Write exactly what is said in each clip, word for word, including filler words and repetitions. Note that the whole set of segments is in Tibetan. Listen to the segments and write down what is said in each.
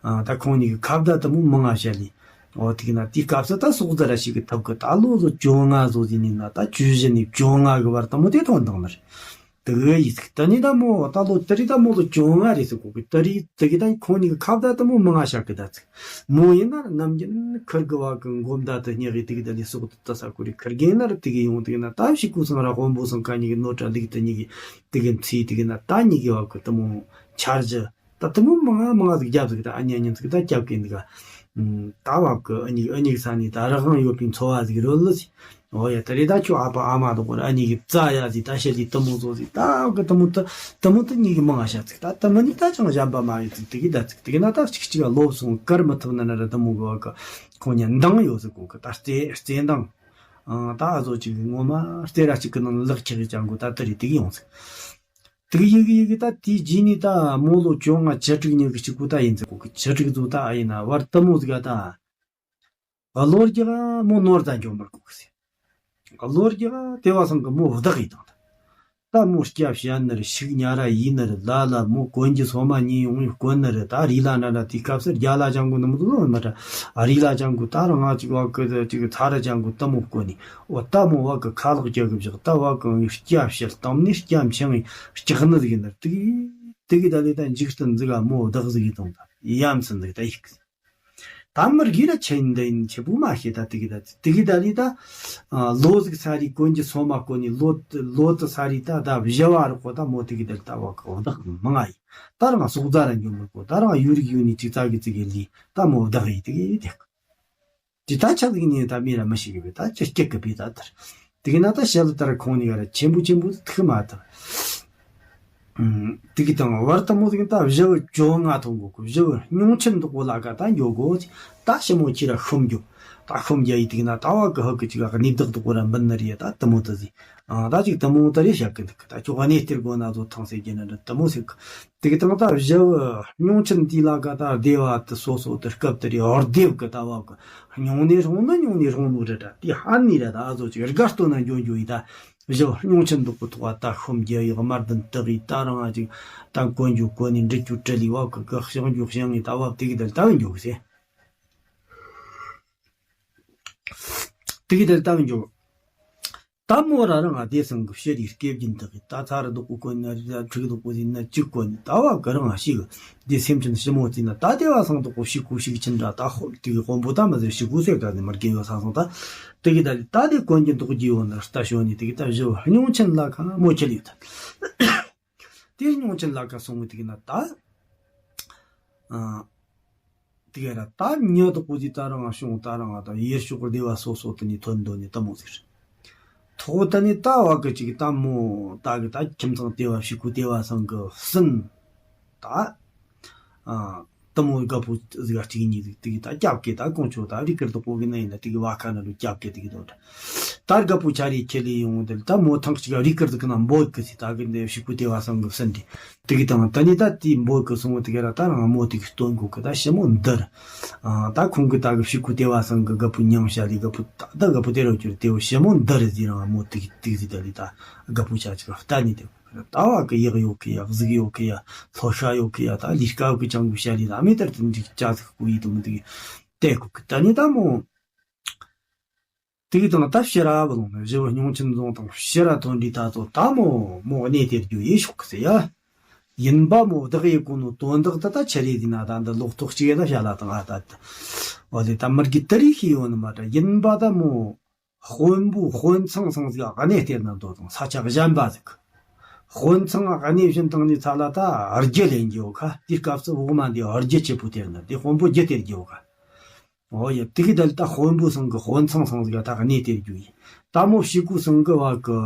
ཨ། ད་ཁོང་གཉིས་ཀྱི་ཁ་བརྡ་དེ་མོ་མང་ང་བཤད་ལས། འོ་དེ་གི་ན་དེའི་སྐབས་སུ་ད་ཟོག་རྫ་ར་ཞིག་གི་ཐབ་གི་ད་ལོ་ཟོ་བཅོ་ལྔ་ཟོ་ཟིན་ནི་ན་ད་བཅུ་བཞི་ནས་བཅོ་ལྔ་གི་བར་དེ་མོ་དེ་ཐོན་དང་ནི་རེད། དེ་གི་ཡིག་ཚིག་དེ་ནི་ད་མོ་ད་ལོ་དེ་རིགས་ད་མོ་ལོ་བཅོ་ལྔ་རེད་ཟེར་གོ་གི། དེ་རིགས་དེ་གི་ད་ཁོང་གཉིས་ཀྱི་ཁ་བརྡ་དེ་མོ་མང་ང་བཤད་གི་ད་ཚིག་མོ་ཡིན་ན་ནམ་རྒྱུན་ཁུར་གི་བ་གི་མགོ་མདའ་དེ་སྙེག་གི་དེ་གི་ད་ལི་ཟོག་དེ་ད་ས་ཁུ་རི་ཁུར་གི་ཡིན་ན་ར་དེ་གི་ཡོང་དེ་གི་ན་ད་ཕྱི་ཁུ་སང་ར་དཔོན་པོ་སང་ཁ་གཉིས་གི་ནོར་གྲ་ལིག་དེ་གཉིས་གི་དེ་གི་མཚི་དེ་གི་ན་ད་གཉིས་གི་བ་གི་དེ་མོ་འཆར་གཞི། ད་དེ་མོ་མང་ང་མང་ང་ཟིག་རྒྱབ་ཟིག་ད་ཨ་ཉན་ཉན་ཟིག་ད་རྒྱབ་གི་འདུག་ག་ད་བབ་གི་ཨ་ཉིག་ཨ་ཉིག་ས་ནས་ད་རང་དབང་ཡོད་པའི་འཚོ་བ་ཟིག་རོལ་ལི་ཟིག་འོ་ཡ། ད་རེ་ད་ཁྱོད་ཨ་ཕ་ཨ་མ་དང་པོར་ཨ་ཉིག་གི་རྩ་ཡ་ཟིག་ད་བཤད་ལི་དེ་མོ་ཟོ་ཟིག་ད་བབ་གི་དེ་མོ་ད་དེ་མོ་ད་གཉིས་གི་མང་ང་བཤད་ཟིག་ད་དེ་མོ་ནི་ད་ཅང་གཞན་པ་མ་ཡོད་ཟིག་དེ་གི་ད་ཟིག་དེ་གི་ན་ད་གཅིག་གཅིག་ལ་ལོབས་སོང་བཀར་མི་ཐུབ་ན་ན་ར་དེ་མོ་གི་བབ་གི་ཁོང་ཉན་འདང་ཡོད་ཟིག་གོ་གི་ད་རྩེ་རྩེ་འདང་། ཨང་ད་ཨ་ཟོ་གཅིག་གི་ངོ་མ་རྩེ་ར་གཅིག་གི་ནང་ལག་ཁྱེར་གི་ཅང་གོ་ད་དེ་རེད་དེ་གི་ཡོང་ཟིག་དེ་གི་ཡི་གི་ཡི་གི་ད་དེའི་རྗེས་ནས་ད་མོ་ལོ་བཅོ་ལྔ་བཅུ་དྲུག་ཉིན་གི་གཅིག་པུ་ད་ཡིན་ཟེར་གོ་གི། བཅུ་དྲུག་ཚོ་ད་ཨ་ཡིན་ན་བར་དུ་མོ་ཟིག་ད་ལོ་རྒྱག་མོ་ནོར་ད་འཇོག་མར་གོ་གི་ཟེར། ལོ་རྒྱག་དེ་བ་སང་གི་མོ་བདག་ཡི་དང་ད་མོ་སྐྱ་བཤད་ནི་རེད། ཤུགས་ཉ་ར་ཡིན་ནི་རེད། ལ་ལ་མོ་གོན་གྱི་སོ་མ་ཉིན་ཡོང་ཡོང་གོན་ནི་རེད། ད་རི་ལ་ན་ར་དེའི་སྐབས་སུ་རྒྱ་ལ་ཅང་གོ་ནི་མོ་ཟོ་མ་ད་རི་ལ་ཅང་གོ་ད་རང་ང་གཅིག་བ་གི་གཅིག་ཚ་ར་ཅང་གོ་ད་མོ་གོན་ནི། འོ་ད་མོ་བ་གི་ཁ་ལག་རྒྱག་གི་བཞག་ད་བ་གི་སྐྱ་བཤད་གཏམ་ནི་སྐྱ་མཆེང་ངི་སྐྱག་ནི་ཟིག་ཡིན་ན་དེ་གི་དེ་གི་ད་ལི་ད་འཇིག་རྟེན་ཟིག་ག་མོ་བདག་ཟིག་ཡིན་དང་ད་ཡ་མཚན་ཟིག་ད་ཡིག་ད་མི་རྒི་ར་ཆེན་འདི་ཡིན་ཆེ་བུ་མ་ཤེས་ད་དེ་གི་ད་དེ་གི་ད་ལི་ད་ལོ་ཟིག་ས་རི་གོན་གྱི་སོ་མ་གོན་ནི་ལོ་ལོ་དུ་ས་རི་ད་ད་བཞི་བ་རུ་གོ་ད་མོ་དེ་གི་ད་ལི་ད་བ་གི་བདག་མང་ང་ཡིན། ད་རང་སོག་རྫ་ར་འཇོག་མི་གོ་ད་རང་ཡུ་རིག་ཡུ་ནི་ཅིག་ཙག་གི་ཙིག་གི་ལི་ད་མོ་བདག་ཡིན་དེ་གི་དེ། ཇི་ལྟར་ཆགས་ཟིག་ནས་ད་མི་ར་མི་ཤེས་གི་བས་ད་ཅི་སྐྱེ་གི་བས་ད་ལྟར། དེ་གི་ན་ད་ཞལ་ལ་ལྟར་ཁོང་ནི་ག་ར་ཆེན་པོ་ཆེན་པོ་ཐུག་མ་ཐག་དེ་གི་དང་བར་དུ་མོ་ཟིག་ད་བཞི་བོ་བཅོ་ལྔ་ཐོན་གོ་གི། བཞི་བོ་སྙུང་ཆེན་དུ་གོ་ལ་ག་ད་འགྱོ་གོ་ད་ཞི་མོ་ཁྱི་ར་ཤོམ་འགྱོ། ད་ཤོམ་རྒྱ་ཡི་དེ་གི་ན་ད་བ་གི་ཧ་གི་ཅིག་ག་གནས་བདག་དུ་གོ་ར་འབུན་ནི་རེད་ད་དུ་མོ་ད་ཟིག་ཨང་ད་ཅིག་དུ་མོ་ད་རེ་བཤད་གི་འདུག་ད་ཁྱོད་གནས་སྟེར་དགོ་ན་ཚོ་ཐང་སེ་རྒྱ་ན་འདྲ་དུ་མོ་ཟིག་དེ་གི་དང་ད་བཞི་བོ་སྙུང་ཆེན་དེ་ལ་ག་ད་སྡེ་བ་དེ་སོ་སོ་དེ་སྐབས་དེ་རེ་ཧོར་སྡེ་བ་གི་ད་བ་གི་སྙུང་ནས་སྲུང་ནི་སྙུང་ནས་སྲུང་ནོ་རེད་ད་དེ་ཧ་ནི་རེད་ད་ཨ་ཚོ་ཅིག་དགའ་སྟོན་ན་འཇོན་འཇོ་ཡི་ད་བཞི་བོ་སྙུང་ཆེན་འདུག་གི་ཐོག་ད་ཤོམ་རྒྱ་ཡི་དམར་ལྡན་དག་ཡི་ད་རང་ཨ་ཅིག་ད་གོན་རྒྱུ་གོན་ནི་འདྲི་རྒྱུ་དྲི་ལི་བ་གི་གི་ཤང་རྒྱུ་ཤང་ཡི་ད་བ་དེ་གི་དེ་ལྟ་བུ་འཇོ་གི་ཟེ། དེ་གི་དེ་ལྟ་བུ་འཇོ། ད་མོ་ར་རང་ང་དེ་སང་གི་ཕྱི་རིགས་སྐེ་བརྒྱན་དག་གི་ད་ཚ་རུ་རྡོག་པོ་གོན་ན་རི་ལ་ཕྲུག་རྡོག་པོ་ཟིན་ན་གཅིག་གོན་ནི་ད་བ་གི་རང་ང་ཤི་གི་དེ་སེམས་ཅན་ཞི་མོ་བརྩིས་ན་ད་དེ་བ་སང་རྡོག་པོ་ཤི་ཁུ་ཤི་གི་ཕྱིན་དྲ་ད་ཧོབ་དེ་གི་དཔོན་པོ་ད་མ་ཟེར་ཤི་ཁུ་ཟེར་ག་ནི་མར་གི་ཡོད་ས་སང་ད་དེ་གི་ད་ད་དེ་གོན་གྱི་རྡོག་གི་ཡོད་ན་རྟ་ཞོན་ནི་དེ་གི་ད་བཞི་བ་སྙུང་ཆེན་ལ་ཁ་མོ་ཁྱེར་ཡོད་ད། དེ་སྙུང་ཆེན་ལ་ཁ་སོང་བའི་དེ་གི་ན་ད། ཨ། དེ་ག་ར་ད་ཉི་དོག་པོ་དེ་ད་རང་ང་བྱུང་ད་རང་ང་ད་ཡེ་ཤུག་སྡེ་བ་སོ་སོ་དེ་ནས་ཐོན་འདོད་ནས་ལྟ་མོ་ཟེར། ཐོག་ད་ནས་ད་བ་གི་ཅིག་ལྟ་མོ་ད་གི་ད་ཁྱིམ་ཚང་སྡེ་བ་ཕྱུག་པོ་སྡེ་བ་སང་གི་སྲིན་ད། ཨ། ལྟ་མོ་དགའ་པོ་ཟིག་ག་གཅིག་གཉིས་ཟིག་དེ་གི་ད་སྐྱབས་གི་ད་དཀོན་མཆོག་ད་རིག་ཀིར་དོག་པོ་གི་ན་ཡིན་ན་དེ་གི་བ་ཁ་ན་རུ་སྐྱབས་གི་དེ་གི་དོ་ད། ད་དགའ་པོ་ཆ་རེ་ཁྱེར་ལས་ཡོང་དེ་ད་མོ་ཐང་གཅིག་ག་རིག་ཀིར་ཟིག་གི་ན་འབོད་གི་ཟིག་ད་གི་འདི་ཕྱུག་པོ་སྡེ་བ་སང་གི་སྲིན་དེ། དེ་གི་དང་ད་ནི་ད་དེའི་འབོད་གི་སོང་བ་དེ་ག་ར་ད་རང་མོ་དེ་གི་སྟོན་གོ་གི་ད་ཞི་མོ་འདིར། ཨ་ད་ཁོང་གི་ད་གི་ཕྱུག་པོ་སྡེ་བ་སང་གི་དགའ་པོ་མྱང་བྱ་ལི་དགའ་པོ་ད་ད་དགའ་པོ་དེ་རུ་གྱུར་དེ་བོ་ཞི་མོ་འདིར་ཟེར་རང་མོ་དེ་གི་དེ་གི་ཟིག་ད་ལི་ད་དགའ་པོ་ཆ་གཅིག་ག་ལྟ་ནི་དེ་གོ་གི་ར་ད་བ་གི་ཡག་ཡོད་གི་ཡ་གཟུགས་ཡོད་གི་ཡ་ལྷོ་ཤ་ཡོད་གི་ཡ་ད་ལི་སྐབས་གི་ཅང་གི་བྱ་ལི་ད་མེ་ལྟར་དུ་འགྲིག་ཅག་ཟིག་གོ་ཡི་དུ་མོ་དེ་གི་དེ་གོ་གི་ད་ནི་ད་མོ། དེ་གི་དང་ད་ཕྱི་ར་བུ་ལོང་ནི་བཞི་བོ་སྙུང་ཆེན་རྫོང་དང་ཕྱི་ར་ཐོན་དུས་ད་ཚོ་ད་མོ་མོ་གནས་དེར་རྒྱུ་ཡེ་ཤོག་གི་ཟེར་ཡ། ཡིན་པ་མོ་བདག་ཡེ་གོ་ནོ་དོན་དག་ད་ད་ཆ་རེ་ཟིན་ན་ད་འདི་ལོག་ཐོག་གཅིག་ཡེ་ད་བྱ་ལ་དང་ཨ་ད་ད། འོ་ལེ་ད་མི་རྒྱུ་དེ་རིགས་ཤེས་ཡོད་ནི་མ་ད་ཡིན་པ་ད་མོ། དཔོན་པོ་དཔོན་ཚང་ཚང་ཟིག་གནས་སྟེར་ན་འདོད་དང་ས་ཆ་གཞན་པ་ཟིག་དཔོན་ཚང་གནས་བཞིན་དང་ནི་ཚ་ལ་ད་རྒྱུ་ལེན་རྒྱུ་ཁ་དེ་སྐབས་སུ་འོག་མ་འདི་རྒྱུ་ཆེ་པོ་སྟེར་ན་དེ་དཔོན་པོ་རྒྱུ་སྟེར་རྒྱུ་ཁ། འོ་ཡ་དེ་གི་དལ་ད་དཔོན་པོ་ཚང་གི་དཔོན་ཚང་ཚང་ཟིག་ད་གནས་སྟེར་རྒྱུ་ཡིན། ད་མོ་ཕྱུག་པོ་ཚང་གི་བ་གི།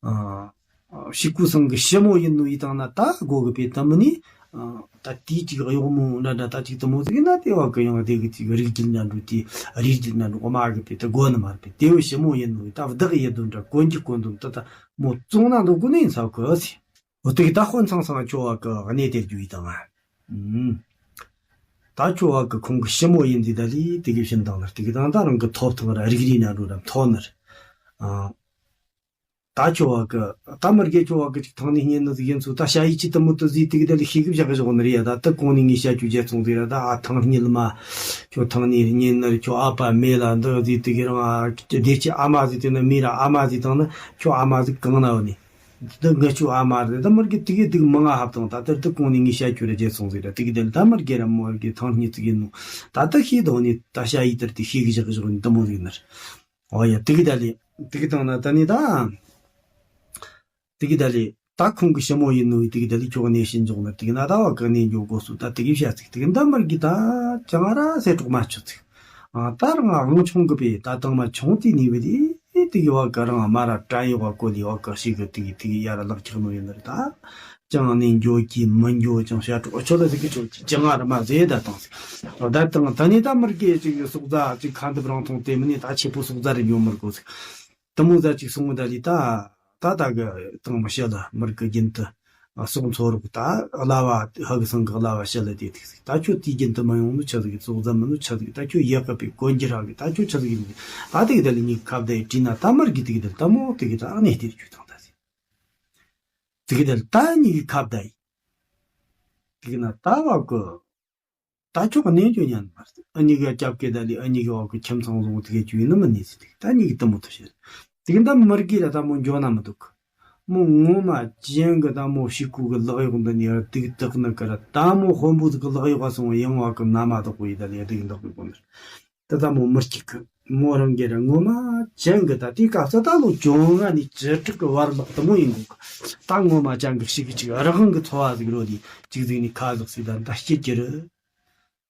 ཨ། ཕྱུག་པོ་ཚང་གི་ཞི་མོ་ཡིན་ནོ་ཡི་དང་ན་ད་སྒོ་གི་པའི་ད་མི་ནི། ཨ། ད་དེའི་ཅིག་གཡོག་མོ་འདྲ་འདྲ་ད་ཅིག་ད་མོ་ཟིག་ཡིན་ན་དེ་བ་གི་ཡང་དེ་གི་ཅིག་རིགས་རྒྱུད་ན་འགྲོ་དེ་རིགས་རྒྱུད་ན་འགྲོ་མ་གི་པའི་ད་སྒོ་ནི་མ་རེད་པའི་དེ་བོ་ཞི་མོ་ཡིན་ནོ་ཡི་ད་བདག་ཡི་དོན་འདྲ་གོན་གྱི་གོན་དོན་ད་ད་མོ་བཙོང་ན་འདོད་གོ་ནི་ཡིན་ས་གི་ཟིག་འོ་དེ་གི་ད་དཔོན་ཚང་ཚང་ཁྱོ་བ་གི་གནས་དེར་རྒྱུ་ཡི་དང་ང་། ཨུམ། ད་ཁྱོ་བ་གི་ཁོང་གི་ཞི་མོ་ཡིན་ཟིག་ད་ལི་དེ་གི་བྱིན་དང་ལ་དེ་གི་དང་ད་རང་གི་ཐོབ་ཐང་ར་རིགས་རིགས་ན་འགྲོ་ར་མཐོ་ནི་རེད། ཨ། ད་ཁྱོད་བ་གི་ད་མི་རྒན་ཁྱོད་བ་གི་ཅིག་ཐང་ནས་རྙེད་ནི་ཟིག་ཡིན་ཚུལ། ད་ཞ་ཡིས་ཅི་དུ་མོ་དུ་ཟིག་དེ་གི་དེ་ལ་ཤེས་གི་བཞག་གི་བཞག་ནི་རེད་ཡ། ད་དུ་གོང་ནས་ངས་བཤད་རྒྱུ་བརྗེད་སོང་ཟིག་ར། ད་ཨ་ཐང་རྙེད་མ་ཁྱོད་ཐང་ནས་རྙེད་ནི་རེད། ཁྱོད་ཨ་ཕ་མེད་ལ་འདི་ཟིག་དེ་གི་རང་ཨ་བདེ་སྐྱིད་ཨ་མ་ཟིག་དེ་ན་མེད་ར། ཨ་མ་ཟིག་དང་ནི་ཁྱོད་ཨ་མ་ཟིག་གང་ན་བ་ནི་འདི་ངི་ཁྱོད་ཨ་མ་རེད། ད་མི་རྒན་དེ་གི་དེ་གི་མི་ང་ཧབ་དང་། ད་དེར་དུ་གོང་ནས་ངས་བཤད་རྒྱུ་ར་བརྗེད་སོང་ཟིག་ར། དེ་གི་དེ་ལ་ད་མི་རྒན་ར་མོ་རྒན་ཐང་རྙེད་ཟིག་ཡིན་ནོ། ད་དུ་ཤེས་དང་ནི་ད་ཞ་ཡིས་དེར་དེ་ཤེས་གི་བཞག་གི་བཞག་ནི་དུ་མོ་ཟིག་ནི་རེད། ཨོ་ཡ། དེ་གི་ད་ལི་དེ་གི་དང་ན་ད་ནི་ད། དེ་གི་ད་ལི་ད་ཁོང་གི་ཞི་མོ་ཡིན་ནོ་དེ་གི་ད་ལི་ཁྱོད་གནས་ཤིན་འཇོག་ན་དེ་གི་ན་ད་བ་གི་གནས་འཇོག་དགོས་སུ། ད་དེ་གི་བཤད་ཚིག་དེ་གི་འདམ་མར་གི་ད་ཅང་ར་སེ་གྲོག་མ་ཆུ་ཚིག་ཨ་ད་རང་ཨང་ཆུང་གི་པས་ད་དང་མ་ཆུང་དེ་ནི་བི་དེ་དེ་གི་བ་གི་རང་མ་ར་དྲན་ཡོད་བ་གོ་ལི་བ་གི་ཞིག་གི་དེ་གི་དེ་གི་ཡ་ར་ལག་ཁྱག་ནོ་ཡིན་ནར་ད། ཅང་ནི་འགྱོ་གི་མི་འགྱོ་ཅང་བཤད་གྲོག་ཆོ་ད་ཟིག་གི་ཆོ་ཅང་ང་ར་མ་ཟེ་ད་དང་ཟིག་ད་དང་ད་ནི་ད་མར་གི་ཅིག་གི་སོག་ཟ་ཅིག་ཁ་འདབ་རང་ཐོང་དེ་མི་ནི་ད་ཆེ་པོ་སོག་ཟ་རེ་འགྱོ་མར་གོ་ཟིག་དུ་མོ་ཟ་ཅིག་སོང་ད་ལི་ད། ད་ད་གི་དང་མི་ཤེས་ལ་མར་གི་རྒྱུན་དུ་སོག་འཚོ་རོགས་ད་གླ་བ་ཧ་གི་སང་གི་གླ་བ་ཤེས་ལ་དེ་ཐིག་ཟིག་ད་ཁྱོད་དེའི་རྒྱུན་དུ་མི་ཡོང་ནི་ཆ་ཟིག་སོག་ཟ་མི་ནི་ཆ་ཟིག་ད་ཁྱོད་ཡག་གི་པའི་གོན་རྒྱུ་རག་གི་ད་ཁྱོད་ཆ་ཟིག་ཡིན་ད་དེ་གི་ད་ལི་ཉིག་ཁབ་ད་ཡི་དྲིས་ན་ད་མར་གི་དེ་གི་ད་ལྟ་མོ་དེ་གི་ད་གནས་དེར་རྒྱུ་དང་ད་ཟིག་དེ་གི་ད་ལྟ་ཉིག་གི་ཁབ་ད་ཡི་དེ་གི་ན་ད་བ་གི་ད་ཁྱོད་གནས་འགྱོ་ཉན་མ་རེད། ཨ་ཉིག་ག་སྐྱབས་སྐད་ད་ལི་ཨ་ཉིག་གི་བ་གི་ཁྱིམ་ཚང་བཟང་དེ་གི་རྒྱུ་ཡིན་ནི་མི་ནི་ཟིག་དེ་གི་ད་ཉིག་གི་དུ་མོ་དུ་ཤེས་དེ་གི་ད་མི་རྒི་ར་ད་མོ་འགྱོ་ན་མི་འདུག་མོ་ངོ་མ་ཅན་གི་ད་མོ་ཤི་ཁུ་གི་ལག་གཡོག་འདི་ནི་ཡར་དུག་དག་ནི་ཀི་ར་ད་མོ་དཔོན་པོ་ཟིག་གི་ལག་གཡོག་ག་སོང་ཡང་བ་གི་ན་མ་དག་པོ་ཡི་ད་ལི་ཡ་དུག་འདག་པོ་ཡི་གོ་ནི་ད་ད་མོ་མི་གཅིག་གི་མོ་རང་གི་ར་ངོ་མ་ཅན་གི་ད་དེ་སྐབས་སུ་ད་ལོ་བཅོ་ལྔ་ནས་བཅུ་དྲུག་གི་བར་ལག་དུ་མོ་ཡིན་གོ་གི་ད་ངོ་མ་ཅན་གི་ཤི་གི་ཅིག་རང་དབང་གི་འཚོ་བ་ཟིག་རོ་དི་ཅིག་ཟིག་ནི་ཁ་ཟག་ཟིག་ད་ད་སྐྱིད་ཀྱི་རེད།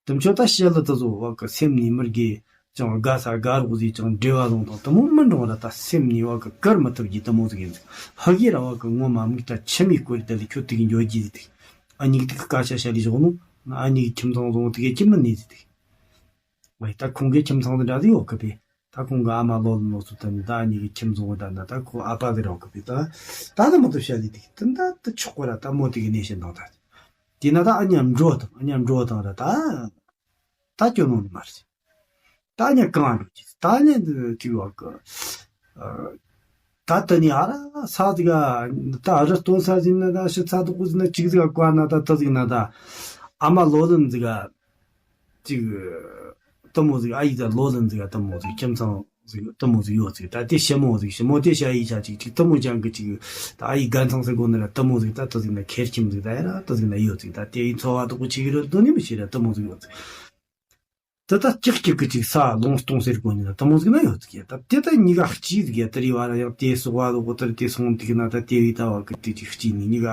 དུ་མཆོད་ད་ཤེས་ལ་དུ་བཟོ་བ་གི་སེམས་ནི་མི་རྒས་ཅང་དགའ་ས་དགའ་རོགས་ཟིག་ཅང་འབྲེལ་བ་ལོང་དང་དུ་མོ་མི་འགྲོ་ར་ད་སེམས་ནི་བ་གི་བཀར་མི་ཐུབ་རྒྱུ་དུ་མོ་ཟིག་ཡིན་ཟིག་ཧ་གི་ར་བ་གི་ངོ་མ་མིག་ད་ཆི་མི་བཀོད་ད་ལི་ཁྱོད་དེ་གི་འཇོ་རྒྱུ་ཟིག་དེ་ཨ་ཉིག་དེ་གི་སྐད་ཆ་བཤད་ལི་བཞག་ནོ་ཨ་ཉིག་གི་ཁྱིམ་ཚང་བཟང་དེ་གི་ཅི་མི་ནི་ཟིག་དེ། ཝེ་ད་ཁོང་གི་ཁྱིམ་ཚང་དུ་འདྲ་དེ་ཡོད་གི་པས། ད་ཁོང་གི་ཨ་མ་ལོ་ལོ་ཚོ་དེ་ནི་ད་ཨ་ཉིག་གི་ཁྱིམ་ཚང་བ་ད་ན་ད་ཁོ་ཨ་ཕ་གི་རོགས་གི་པས་ད། ད་ད་མོ་དུ་བཤད་ལི་དེ་དེ་འདྲ་དུ་ཆོག་གོ་ར་ད་མོ་དེ་གི་གནས་ཤིན་དང་ད། དེ་ན་ད་ཨ་ཉམ་འགྲོ་དང་ཨ་ཉམ་འགྲོ་དང་ར་ད། ད་སྐྱོ་ནོ་ནི་མ་རེད། ད་ཉ་གང་རུ་ཅི་ད་ཉ་དུ་བ་གི་ད་ད་ནི་ཨ་ར་ས་དེ་ག་ད་ཨ་ར་སྟོན་ས་ཟིན་ན་ད་ཤི་ཚ་དུ་ཀུ་ཟིན་ན་ཅིག་ཟིག་ག་ན་ད་ད་ཟིག་ན་ད་ཨ་མ་ལོ་ལིན་ཟིག་ག་ཅིག་དུ་མོ་ཟིག་ཨ་ཡི་ད་ལོ་ལིན་ཟིག་ག་དུ་མོ་ཟིག་ཁྱིམ་ཚང་ཟིག་དུ་མོ་ཟིག་ཡོད་ཟིག་ད་དེ་ཞི་མོ་ཟིག་ཞི་མོ་དེ་ཞ་ཡི་ཆ་ཅིག་ཅིག་དུ་མོ་ཅང་གི་ཅིག་ད་ཨ་ཡི་དགའ་ཚང་ཟིག་གོ་ན་ར་དུ་མོ་ཟིག་ད་ད་ཟིག་ན་ཁེར་ཁྱིམ་ཟིག་ད་ཡ་ར་ད་ཟིག་ན་ཡོད་ཟིག་ད་དེ་ཡི་འཚོ་བ་དུ་ཀུ་ཅིག་ར་དོ་ནི་མི་ཤེས་ར་དུ་མོ་ཟིག་ཡོད་ཟིག་དེ་ལྟར་ཀྱག་ཀྱག་གི་ཅིག་ས་ལོང་སྟོང་ཟེར་གོ་ནི་ལ་དུ་མོ་ཟིག་ན་ཡོད་ཟིག་ཡ། ད་དེ་ལྟར་གཉིས་ཀ་གཅིག་ཟིག་ཡ། དེ་རི་བ་ལ་ཡང་དེ་སོག་བ་ལོག་གོ་ལྟར་དེ་སོང་དེ་གི་ན་ད་དེ་བའི་ལྟ་བ་གི་དེ་ཅིག་གཅིག་ནི་གཉིས་ཀ་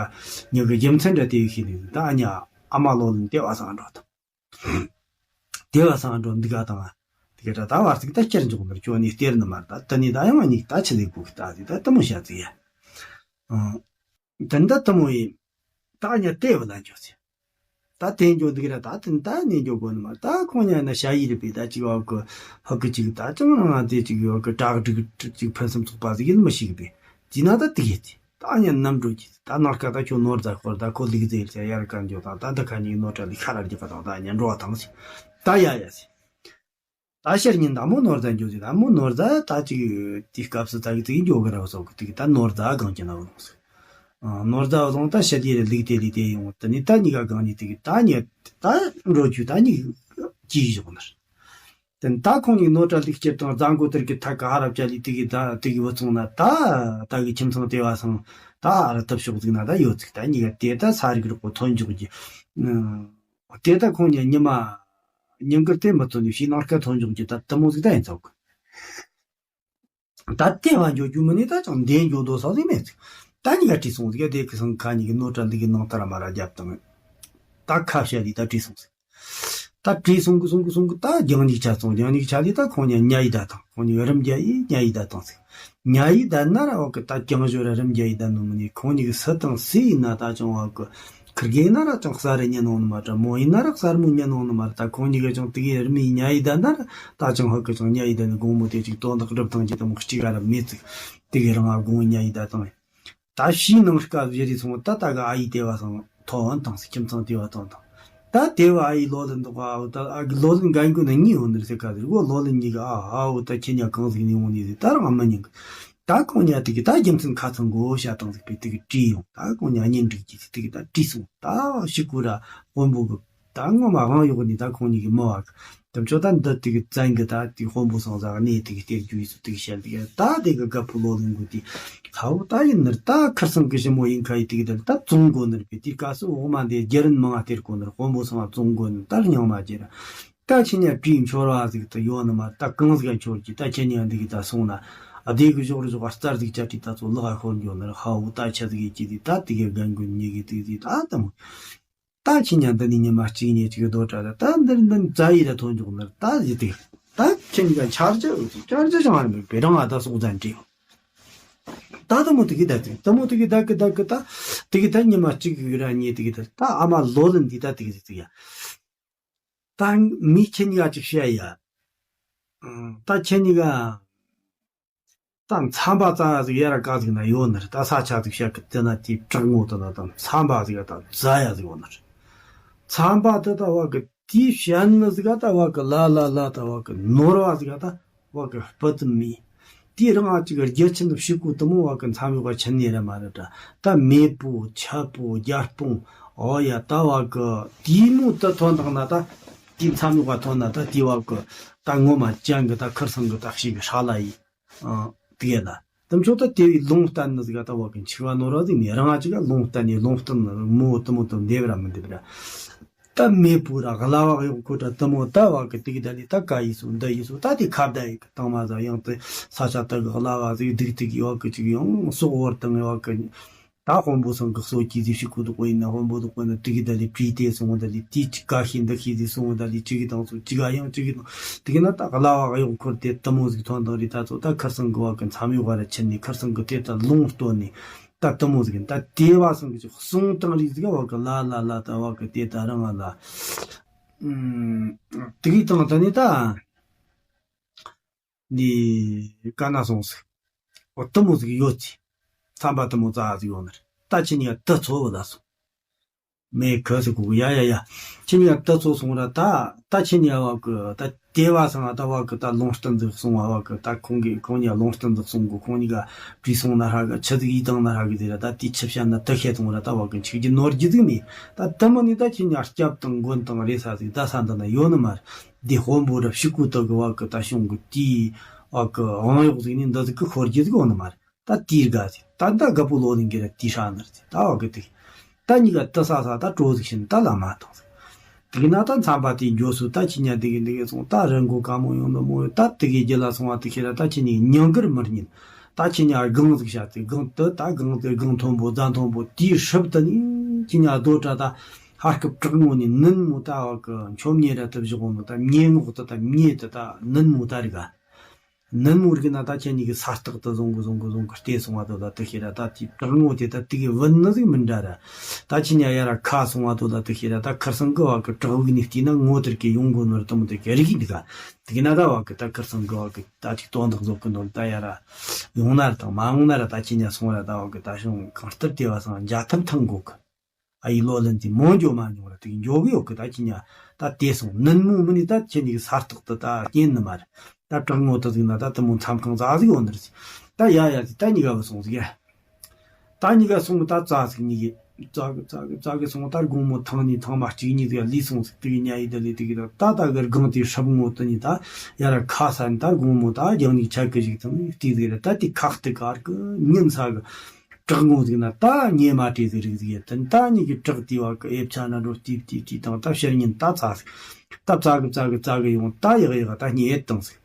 གཉིས་ཀ་རྒྱུ་མཚན་འདྲ་དེ་བའི་ཤེས་ནི་ཟིག་ད་ཨ་ཉ་ཨ་མ་ལོ་ལིན་དེ་བ་སང་འགྲོ་དང་དེ་བ་སང་འགྲོ་འདི་ག་དང་དེ་ག་ད་ད་བར་ཟིག་ད་བསྐྱར་འཇོག་ནར་ཅོ་ནི་སྟེར་ནི་མར་ད་ད་ནི་ད་ཡང་ཨ་ཉིག་ད་ཆི་ལེ་གོ་གི་ད་ཟིག་ད་དུ་མོ་བཤད་ཟིག་ཡ། ཨང་། དེ་འདྲ་དུ་མོ་ཡིན། ད་ཉ་ལྟེ་བ་ལ་འཇོག་ཟེར། ད་དེ་འཇོག་འདུག་ར་ད་དེ་ད་ནས་འཇོག་དགོས་ནི་མ་ད་ཁོང་ཉ་ན་ཞ་ཡི་རེད་པས་ད་ཅིག་བ་གི་ཧ་གི་ཅིག་ད་ཅང་རང་དེ་ཅིག་ཡོད་གི་བྲག་སྒྲིག་ཅིག་ཕུན་སུམ་ཚོགས་པ་ཟིག་ཡིན་མི་ཤེས་གི་པས། དེས་ན་ད་དེ་གི་དེ་ད་ཉ་ནམ་འགྲོ་གི་ད་ནག་ཀ་ད་ཁྱོད་ནོར་ཛ་ཁོར་ད་ཁོ་ལིག་ཟེར་ཟེར་ཡར་ཀ་འཇོག་དང་ད་འདི་ཁ་ཉིག་ནོར་གྲ་ལི་ཁ་ར་རྒྱག་ག་དང་ད་ཉ་འགྲོ་བ་དང་ཟེར། ད་ཡ་ཡ་ཟེར། ད་ཤར་ཉིན་ད་མོ་ནོར་ཛ་འགྱོ་ཟིག་ད་མོ་ནོར་ཛ་ད་ཅིག་དེའི་སྐབས་སུ་ད་གི་ཙིག་འགྱོ་གི་ར་བ་སོགས་ཀྱི་ད་ནོར་ཛ་གང་ཅི་ན་བ་ལོང་ཟིག་ནོར་ཛ་བ་ལོང་ད་ཤར་དེ་རེ་ལིག་དེ་ལི་དེ་ཡོང་ད་ནི་ད་གཉིས་ཀ་གང་ནི་དེ་གི་ད་ཉི་ད་འགྲོ་རྒྱུ་ད་གཉིས་ཀྱིས་བཞག་ནར། དེ་ད་ཁོང་གཉིས་ནོར་གྲ་ལིག་སྐྱེར་དང་རྫ་མགོ་དེར་གི་ཐག་ག་ཧ་ར་བཅའ་ལི་དེ་གི་ད་དེ་གི་བུ་ཚོང་ན་ད་ད་གི་ཁྱིམ་ཚང་དེ་བ་སང་ད་ཧ་ར་ཐབས་ཤོག་ཟིག་ན་ད་ཡོད་ཟིག་ད་གཉིས་ཀ་དེ་ད་ས་རིག་རོག་པོ་ཐོན་འཇུག་གི་དེ་ད་ཁོང་ཉིད་ཉི་མ་ཉིན་དཀར་དེ་མི་ཐོན་ནས་ཕྱི་ནང་སྐད་ཐོན་འཇོག་རྒྱུ་ད་དུ་མོ་ཟིག་ད་ཡིན་ཚོགས། ད་ལྟེ་བ་འཇོག་རྒྱུ་མི་ནི་ད་ཅང་འདས་འཇོག་དོ་ས་ཟིག་མེད་ཚིག་ད་གཉིས་ཀ་བྲིས་སོང་ཟིག་དེ་གི་སང་ཁ་གཉིས་ཀྱི་ནོར་གྲ་འདི་གི་ནང་ལྟར་མ་ར་རྒྱབ་དང་། ད་ཁ་བཤད་དེ་ད་བྲིས་སོང་ཟིག་ད་བྲིས་སོང་གི་སོང་གི་སོང་གི་ད་རྒྱང་ཉིག་ཆ་སོང་རྒྱང་ཉིག་ཆ་དེ་ད་ཁོང་ཉ་ཉ་ཡི་ད་དང་ཁོང་ཉི་རིམ་རྒྱ་ཡི་ཉ་ཡི་ད་དང་ཟིག་ཉ་ཡི་ད་ན་ར་འོ་གི་ད་རྒྱང་ཞོར་ར་རིམ་རྒྱ་ཡི་ད་ནོ་མི་ནི་ཁོང་ཉིད་གི་སུ་དང་སུ་ཡིན་ན་ད་ཅང་བ་གི་ཁིར་གེ་ན་ར་ཅང་གསར་རེ་ཉན་ནོ་ནི་མ་ར་མོ་ཡིན་ན་ར་གསར་མོ་ཉན་ནོ་ནི་མ་ར་ད་ཁོང་ཉིད་གི་ཅང་དེ་གི་རིམ་ཡི་ཉ་ཡི་ད་ན་ར་ད་ཅང་ཧ་གི་ཅང་ཉ་ཡི་ད་ནི་དགོང་མོ་དེ་ཅིག་དོན་དག་སྒྲུབ་ཐང་གི་ད་མོ་གཅིག་ག་ར་མེད་ཚིག་དེ་གི་རང་ཨ་དགོང་ཉ་ཡི་ད་དང་ད་ཕྱིའི་ནང་སྐབས་བཞི་རེ་སོང་ད་ད་གི་ཨ་ཡི་དེ་བ་སང་ཐོ་བན་དང་སི་ཁྱིམ་ཚང་དེ་བ་དང་དང་ད་དེ་བ་ཨ་ཡི་ལོ་ལ་འདུག་ཨ་འོ་ད་ཨ་གི་ལོ་ལ་འགན་ཀུན་ན་གཉིས་ཡོང་ནི་རེད་ཟེར་ག་ཟེར་གོ་ལོ་ལ་གཉིས་གི་ཨ་ཨ་འོ་ད་ཁྱེད་ཉ་གང་ཟིག་ནི་ཡོང་ནི་ཟེར་ད་རང་ཨ་མ་ཉིན་གི་ད་ཁོང་གཉིས་དེ་གི་ད་རྒྱུ་མཚན་ཁ་ཚང་གོ་བཤད་སྟངས་ཟིག་པས་དེ་གི་བྲིས་ཡོང་། ད་ཁོང་གཉིས་གཉེན་སྒྲིག་གི་དེ་གི་ད་བྲིས་སོང་། ད་ཕྱུག་པོ་ར་དཔོན་པོ་གི་ད་ངོ་མ་དབང་ཡོད་ནི་ད་ཁོང་གཉིས་གི་མི་བ་གི་དམ་ཆོ་ད་འདི་དེ་གི་བཙན་གི་ད་དེ་དཔོན་པོ་སང་ཟ་གནས་དེ་གི་སྟེར་རྒྱུ་ཡིས་སུ་དེ་གི་བཤད་དེ་གི་ད་དེ་གི་རྒད་པོ་ལོ་ལོན་གོ་དེ་ཁ་བོ་ད་ཡིན་ནར་ད་ཁར་སང་གི་ཞི་མོ་ཡིན་ཁ་ཡི་དེ་གི་ད་ད་བཙོང་གོ་ནར་པས། དེ་སྐབས་སུ་འོག་མ་འདི་རྒྱ་རིན་མང་ང་སྟེར་གོ་ནར་དཔོན་པོ་སང་བཙོང་གོ་ནར་ད་རྙིང་མ་རྒྱ་ར། ད་ཁྱེད་གཉིས་བྲིས་འཆོར་བ་ཟིག་ད་ཡོད་ནི་མ། ད་གང་ཟིག་འཆོར་གྱི། ད་ཁྱེད་གཉིས་འདི་གི་ད་སོང་ན་ཨ་དེ་གི་ཞོག་རི་ཞོག་རྩར་ཟིག་བཅད་དྲི་ད་ཚོ་ལག་ཤོར་འགྱོ་ནི་ར། ཧ་འུ་ད་ཆ་ཟིག་ཡེ་གྱི་དེ་ད་དེ་གི་རྒན་རྒོན་གཉིས་གི་དེ་དེ་ད་དམ། ད་ཁྱེད་གཉིས་འདི་ནི་ཉི་མ་གཅིག་གཉིས་གཅིག་གི་རྡོ་བྲ་ད་ད་འདིར་འདི་རྫ་ཡི་ར་ཐོན་འཇོག་ནི་ར། ད་ཟི་དེ་ད་ཁྱེད་གཉིས་ཀ་འཆར་རྒྱུ་འཆར་རྒྱུ་ཅང་མ་རེད། བེ་རང་ཨ་ད་སོག་ཟན་བྲིས་ད་དེ་མོ་དེ་གི་ད་དེ་དེ་མོ་དེ་གི་ད་གི་ད་གི་ད་དེ་གི་ད་ཉི་མ་གཅིག་གི་ར་གཉིས་དེ་གི་ད་ད་ཨ་མ་ལོ་ལོན་དེ་ད་དེ་གི་ཟི་དེ་ཡ། ད་མི་ཁྱེད་གཉིས་ཀ་ཅིག་བཤད་ཡ། ཨང་། ད་ཁྱེད་གཉིས་ཀ་ད་མཚམས་པ་རྩ་ཡ་ཟིག་ཡ་ར་ཀ་ཟིག་ན་ཡོད་ནི་རེད། ད་ས་ཆ་ཟིག་བཤད་གི་དེ་ན་དེའི་བྲག་ངོ་དེ་ན་ད་མཚམས་པ་ཟིག་ཡ་ད་རྫ་ཡ་ཟིག་ཡོད་ནི་རེད། མཚམས་པ་དེ་ད་བ་གི་དེའི་བཤད་ནི་ཟིག་ག་ད་བ་གི་ལ་ལ་ལ་ད་བ་གི་ནོར་བ་ཟིག་ག་ད། བ་གི་སྤུ་དུམ་མེ། དེའི་རིང་ཨ་ཅིག་རྒྱུ་ཆེན་ཕྱུག་པོ་དེ་མོ་བ་གི་མཚམས་ཡོག་ག་ཆེན་ནི་ར་མ་རེད་དྲ། ད་མེ་པོ་ཆུ་པོ་རྒྱ་སྤུངས། ཨོ་ཡ་ད་བ་གི་དེའི་མོ་ད་ཐོན་དང་ན་ད། དེའི་མཚམས་ཡོག་ག་ཐོན་ན་ད་དེའི་བ་གི་ད་ངོ་མ་ཅན་གི་ད་ཁར་སང་གི་ད་ཤི་གི་ཧྲ་ལ་ཡི། ཨང་། དེ་ཡ་ད་དམ་ཆོག་ད་དེ་བའི་ལུང་བསྟན་ནི་ཟིག་ག་ད་བ་གི་འཆི་བ་ནོར་བ་ཟིག་མེད། རང་ཨ་ཅིག་ག་ལུང་བསྟན་ནི་ལུང་བསྟན་ནི་མོ་དེ་མོ་དེ་འདེབས་ར་མི་འདེབས་ར། ད་མེ་པོ་ར་གླ་བ་གཡོག་ཁོ་ད་དེ་མོ་ད་བ་གི་དེ་གི་ད་ལི་ད་ཀ་ཡིས་སུ་འདི་ཡིས་སུ་ད་དེ་ཁ་བརྡ་ཡི་གི་དང་མ་ཟ་ཡང་དེ་ས་ཆ་ད་གི་གླ་བ་ཟིག་སྡིག་ཏིག་ཡོག་གི་ཅིག་ཡང་སོག་བར་དང་ཡོག་གི། ད་དཔོན་པོ་སང་གི་སོ་ཀྱི་ཟིག་ཕྱུག་པོ་དེ་ཀོ་ཡིན་ན་དཔོན་པོ་དེ་ཀོ་ཡིན་ན་དེ་གི་ད་ལི་བྲིས་ཏེ་སོང་ད་ལི་དེ་ཅིག་ཀ་ཤི་འདི་ཤི་ཟིག་སོང་ད་ལི་ཅིག་གི་དང་སོ་ཅིག་ག་ཡང་ཅིག་གི་དང་དེ་གི་ན་ད་གླ་བ་གཡོག་ཁོར་དེ་དེ་མོ་ཟིག་ཐོན་དང་རི་ད་ཚོ་ད་ཁར་སང་གི་བ་གི་མཚམས་ཡོག་ག་ར་ཆེན་ནི་ཁར་སང་གི་དེ་ད་ལུང་སྟོན་ནི། ད་དེ་མོ་ཟིག་ཡིན། ད་དེ་བ་སང་གི་ཅིག་གསུང་དང་རིགས་ཟིག་བ་གི་ལ་ལ་ལ་ད་བ་གི་དེ་ད་རང་ལ། ཨུམ། དེ་གི་དང་ད་ནི་ད་འདི་ཀ་ན་སོང་ཟིག་འོ་དེ་མོ་ཟིག་ཡོད་ཅི། མཚམས་པ་དེ་མོ་ཙ་ཟིག་ཡོད་ནི་རེད། ད་ཁྱེད་གཉིས་ཀ་དེ་ཚོ་བུ་ལ་སོང་། མེ་ཁ་སི་ཁུ་ཡ་ཡ་ཡ། ཁྱེད་གཉིས་ཀ་ད་ཚོ་སོང་ར་ད། ད་ཁྱེད་གཉིས་བ་གི་ད་དེ་བ་སང་ད་བ་གི་ད་ལུང་བསྟན་ཟིག་སོང་བ་བ་གི་ད་ཁོང་གི་ཁོང་གཉིས་ལུང་བསྟན་ཟིག་སོང་གི། ཁོང་གཉིས་ཀ་བྲིས་སོང་ན་ཧྲ་གི་ཆི་ཟིག་ཡིས་དང་ན་ཧྲ་གི་ཟེར་ར། ད་དེ་ཆི་བཤད་ན་ད་ཤེས་སོང་ར་ད་བ་གི་འཆིག་རྒྱུ་ནོར་རྒྱུ་ཟིག་མེད། ད་དེ་མོ་ནི་ད་ཁྱེད་གཉིས་སྐྱབས་དང་མགོན་དང་རེ་ས་ཟིག་ད་ས་འདི་ན་ཡོད་ནི་མ་རེད། འདི་དཔོན་པོ་ར་ཕྱུག་པོ་དག་གི་བ་གི་ད་གཞུང་གི་དེའི་བ་གི་དབང་ཡོག་ཟིག་ནི་འདི་ཟིག་གི་ཤོར་རྒྱུ་ཟིག་ཡོད་ནི་མ་རེད། ད་དེའི་དགའ་ཟིག་ད་ད་རྒད་པོ་ལོ་ལིང་གི་ར་དེའི་ཧྲ་ནར་ཟིག་ད་བ་གི་དེ། ད་གཉིས་ཀ་དེ་ས་ས་ད་གྲོ་ཟིག་བྱིན་ད་ལ་མ་ཐོང་ཟིག་དེ་གི་ན་ད་མཚམས་པ་དེའི་འགྱོ་སུ་ད་ཁྱེད་གཉིས་དེ་གི་འདི་གི་སོང་ད་རི་མགོ་དཀའ་མོ་ཡོང་ནི་མོ་ཡོད། ད་དེ་གི་རྒྱུ་ལ་སོང་བ་དེ་ཁྱེད་ར་ད་ཁྱེད་གཉིས་ཉང་གིར་མི་རྙེད། ད་ཁྱེད་གཉིས་སྒང་ཟིག་བྱ་ཚིག་སྒང་དུ་ད་སྒང་དེ་སྒང་མཐོན་པོ་རྫ་མཐོན་པོ་དེའི་སྲིབ་དུ་ནི་ཁྱེད་གཉིས་རྡོ་བྲ་ད་ཧར་སྐབས་བྲག་ངོ་ནས་ནུན་མོ་ད་བ་གི་མཆོད་མཉེ་ར་དུ་བཞག་ནོ་ད་མཉེ་ངོགས་དུ་ད་མཉེ་དུ་ད་ནུན་མོ་ད་རི་ག་ནུབ་མོ་རིག་ན་ད་ཁྱེད་གཉིས་ཀྱི་ས་སྟག་ཏུ་བཟུང་གི་བཟུང་གི་བཟུང་གི་བལྟས་སོང་བ་དོ་ད་དུ་ཤེས་ར། ད་དེའི་བྲག་ངོ་དེ་ད་དེ་གི་བུད་ནི་ཟིག་མི་འདྲ་ར། ད་ཁྱེད་གཉིས་ཡ་ར་ཁ་སོང་བ་དོ་ད་དུ་ཤེས་ར། ད་ཁར་སང་གི་བ་གི་བྲག་དབུགས་ནས་བལྟས་ན་ངོ་དེར་གི་ཡོང་གོ་ནོ་ར་དུ་མོ་དེ་གི་རིག་འདུག་ག་དེ་གི་ན་ད་བ་གི་ད་ཁར་སང་གི་བ་གི་ད་ཅིག་དོན་དག་བཟོ་གི་ནོ་ད་ཡ་ར་ཡོང་ན་ར་དང་མ་ཡོང་ན་ར། ད་ཁྱེད་གཉིས་སོང་ར་ད་བ་གི་ད་བྱུང་གང་ལྟར་དེ་བ་སང་འཇའ་ཐམ་ཐང་གོ་གི་ཨ་ཡི་ལོ་ལན་དེ་མོ་འཇོ་མ་མྱོང་ར་དེ་གི་འཇོ་གི་ཡོད་གི་ད་ཁྱེད་གཉིས་ད་དེ་སོང་ནུབ་མོ་མི་ནི་ད་ཁྱེད་གཉིས་གི་ས་སྟག་ཏུ་ད་རྙེད་ནི་མ་རེད། ད་བྲག་ངོ་དུ་ཟིག་ན་ད་དུ་མོ་མཚམས་ཁང་ཙག་ཟིག་ཡོད་ནི་རེད། ད་ཡ་ཡ་དེ་ད་གཉིས་ཀ་བུད་སོང་ཟིག་ཡ། ད་གཉིས་ཀ་སོང་གི་ད་ཙག་ཟིག་གཉིས་ཀི་ཙག་གི་ཙག་གི་ཙག་གི་སོང་ད་དགོང་མོ་ཐང་ནི་ཐང་མ་གཅིག་གཉིས་ཟིག་ལུས་སོང་ཟིག་དེ་གི་ཉ་ཡི་ད་ལི་དེ་གི་ད་ད་ད་གི་སྒང་དེ་སྲིབ་ངོ་དུ་ནི་ད་ཡ་ར་ཁ་ས་ནི་ད་དགོང་མོ་ད་རྒྱང་ནི་ཆ་གི་ཞིག་ཐང་ནི་དེ་ཟིག་ར། ད་དེ་ཁག་ཏུ་གར་གི་ཉིན་ས་གི་བྲག་ངོ་ཟིག་ན་ད་ཉེ་མ་བྲིས་ཟིག་རིག་ཟིག་ཡོད་དེ་ད་གཉིས་ཀི་བྲག་དེ་བ་གི་ཨེབ་ཆ་ན་འགྲོ་ཏིབ་ཏིབ་ཏིབ་དང་ད་ཕྱིར་ཉིན་ད་ཙག་ཟིག་ད་ཙག་གི་ཙག་གི་ཙག་གི་ཡོང་ད་ཡག་ཡག་ད་རྙེད་དང་ཟིག་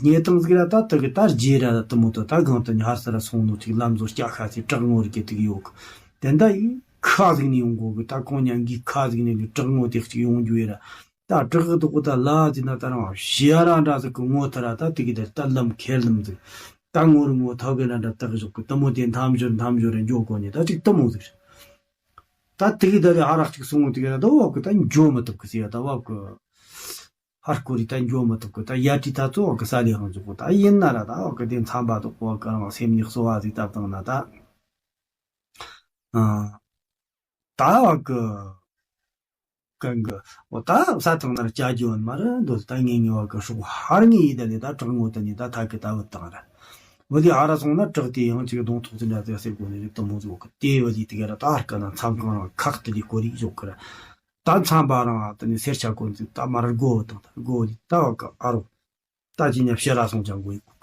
རྙེད་དང་ཟིག་ར། ད་དུ་གི་ད་རྗེས་ར་དུ་མོ་དུ་ད་གང་དུ་ཉ་ཧར་ས་ར་སོང་ནོ་ཅིག་ལམ་བཟོ་སྐྱ་ཁ་ཚེ་བྲག་ངོ་རི་གི་དུ་གི་ཡོད་གི་དེ་འདྲ་ཡི་ཁ་ཟིག་ནས་ཡོང་གོ་གི་ད་ཁོང་ཉ་གི་ཁ་ཟིག་ནས་གི་བྲག་ངོ་དེ་གཅིག་ཡོང་རྒྱུ་ཡི་ར། ད་བྲག་གི་དུ་གི་ད་ལ་ཟིག་ན་ད་རང་ཞི་ཡ་ར་འདྲ་ཟིག་གི་ངོ་ཐ་ར་ད་དུ་གི་དེ་ད་ལམ་ཁེར་ལམ་ཟིག་ད་ངོ་རི་ངོ་ཐ་གི་ར་འདྲ་ད་གི་ཞོག་གི་དུ་མོ་དེ་འཐམ་འབྱོར་འཐམ་འབྱོར་ར་འཇོག་གོ་ནི་ད་ཅིག་དུ་མོ་ཟིག་ད་དུ་གི་ད་རེ་ཧ་རག་ཅིག་སོང་དུ་གི་ར་ད་བབ་གི་ད་འཇོ་མི་ཐུབ་གི་ཟེར་ཡ་ད་བབ་གི་ཧར་ཀོ་རི་ད་འཇོ་མི་ཐུབ་གི་ད་ཡ་ཏི་ད་ཙོ་བ་གི་ས་ལི་ཧང་འཇོག་གི་ད་ཡིན་ན་ར་ད་བ་གི་དེ་མཚམས་པ་དོག་པོ་གི་རང་སེམས་ཉིད་གསོ་བ་ཟིག་བཏབ་བཏང་ན་ད་ཨ་ད་བ་གི་གང་གི་འོ་ད་ས་ཐང་ན་ར་བཅའ་རྒྱུ་ཡོད་མ་རེད་འདོད་ད་ངེས་ངེས་བ་གི་སྲོག་ཧར་ངེས་ཡིན་ད་ནི་ད་དྲང་ངོ་ད་ནི་ད་ཐག་གི་ད་བུད་བཏང་ར། བུ་ལི་ཨ་ར་སོང་ན་བྲག་དེ་ཡང་ཅིག་གདོང་ཐོག་ཏུ་འདྲ་དེ་ཟེར་གོ་ནས་རེད་དུ་མོ་ཟིག་གི་དེ་བུ་ལི་དེ་ག་ར་ད་ཨར་ཀ་ན་མཚམས་གང་རང་ཁག་དེ་ལས་གོ་རིག་ཞོག་གི་ར། ད་མཚམས་པ་རང་དེ་ནས་སེར་ཆ་གོ་འཛིན་ད་མར་སྒོ་དང་ད་སྒོ་ལི་ད་བ་ཀ་ཨ་རོ། ད་ཅི་ཉ་ཕྱི་ར་སོང་ཅང་གོ་ཡིན།